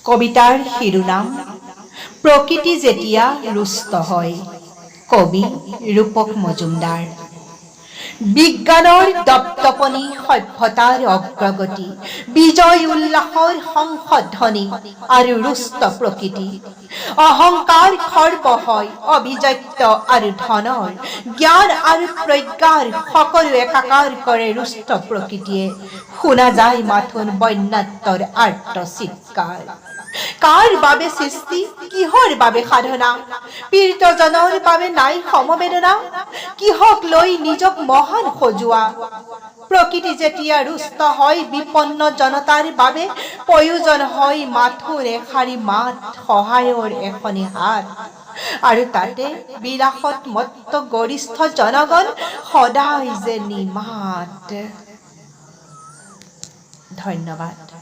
কবিতাৰ শিৰোনাম প্ৰকৃতি যেতিয়া ৰুষ্ট হয়। কবি ৰূপক মজুমদাৰ। বিজ্ঞানৰ দপদপনি, সভ্যতাৰ অগ্ৰগতি, বিজয় উল্লাসৰ শংখধ্বনি আৰু ৰুষ্ট প্ৰকৃতি। অহংকাৰ খৰ্ব হয় আভিজাত্য আৰু ধনৰ, জ্ঞান আৰু প্ৰজ্ঞাৰ সকলো একাকাৰ কৰে ৰুষ্ট প্ৰকৃতিয়ে। শুনা যায় মাথোন বন্যাত্মৰ আৰ্ত চিৎকাৰ। কাৰ বাবে সৃষ্টি, কিহৰ বাবে সাধনা? পীড়িতজনৰ বাবে নাই সমবেদনা। কিহক লৈ নিজক মহান সজোৱা? প্ৰকৃতি যেতিয়া ৰুষ্ট হয়, বিপন্ন জনতাৰ বাবে প্ৰয়োজন হয় মাথোন এষাৰি মাত, সহায়ৰ এখনি হাত। আৰু তাতে বিলাসত মত্ত গৰিষ্ঠ জনগণ সদায় যে নিমাত। ধন্যবাদ।